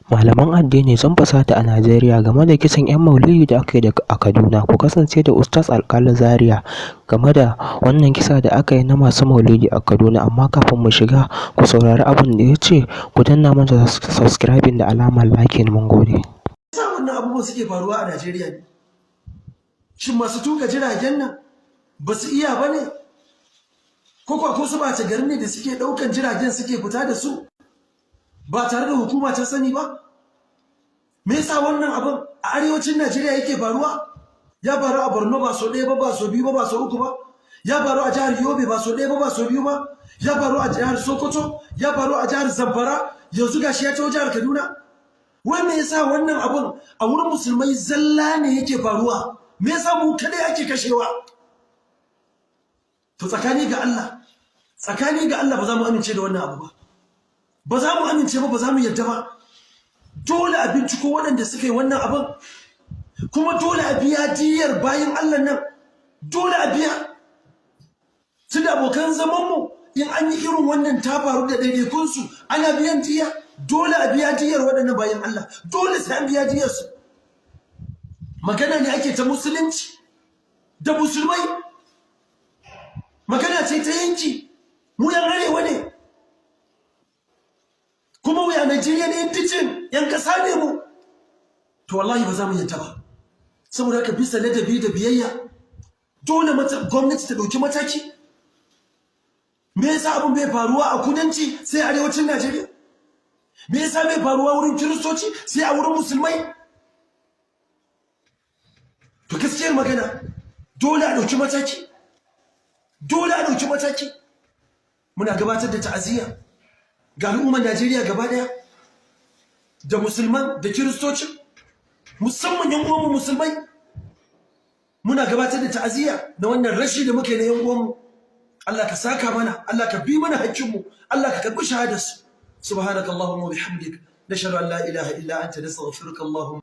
Malaman addini sun fusata a Najeriya game da kisan 'yan maulidi da aka yi a Kaduna. Ku kasance da Ustaz Alƙali Zaria game da wannan kisa da aka yi na masu maulidi a Kaduna. Amma kafin mu shiga, ku saurari abin da ya ce, ku danna mana subscribing da alamar liking. Mun gode. Sa wannan abubuwan suke faruwa a Najeriya ne? Shin masu tuka jiragen nan ba su iya ba ne? Ko kuwa ko su ɓata gari ne da suke ɗaukan jiragen suke fita da su ba tare da hukuma ta sani ba? Me yasa wannan abin a arewacin Najeriya yake faruwa? Ya faru a Borno ba sau ɗaya ba, ba sau biyu ba, ba sau uku ba. Ya faru a jihar Yobe ba sau ɗaya ba, ba sau biyu ba. Ya faru a jihar Sokoto, ya faru a jihar Zamfara, yanzu gashi ya taho jihar Kaduna. Wai me yasa wannan abin a wurin Musulmai zalla ne yake faruwa? Me yasa mu kadai ake kashewa? To, tsakani ga Allah, tsakani ga Allah, ba za mu amince da wannan abu ba. Ba za mu amince ba, ba za mu yarda ba. Dole a binciko waɗanda suka yi wannan abin, kuma dole a biya diyar bayin Allah nan. Dole a biya, tunda abokan zamanmu in an yi irin wannan ta faru da ɗaiɗaikunsu ana biyan diya. Dole a biya diyar waɗannan bayin Allah, dole sai an biya diyarsu. Magana ne ake ta Musulunci da Musulmai, magana ce ta yanki. Mu yan arewa ne, kuma we are Nigerian indigene, yan kasa ne mu. To, wallahi ba za mu yadda ba. Saboda haka, bisa ladabi da biyayya, dole gwamnati ta ɗauki mataki. Me yasa abin bai faruwa a kudanci sai arewacin Najeriya? Me yasa bai faruwa wurin Kiristoci sai a wurin Musulmai? To, gaskiyar magana, dole a ɗauki mataki, dole a ɗauki mataki. Muna gabatar da ta'aziyya ga al'ummar Najeriya gaba daya, da Musulman da Kiristocin, musamman yan uwanmu Musulmai. Muna gabatar da ta'aziyya na wannan rashi da muke na yan uwanmu. Allah ka saka mana, Allah ka bi mana hakkinmu, Allah ka karbi shahadarsu. Subhanakallahumma wa bihamdik, nashhadu an la ilaha illa anta, nastaghfiruka. Allahumma.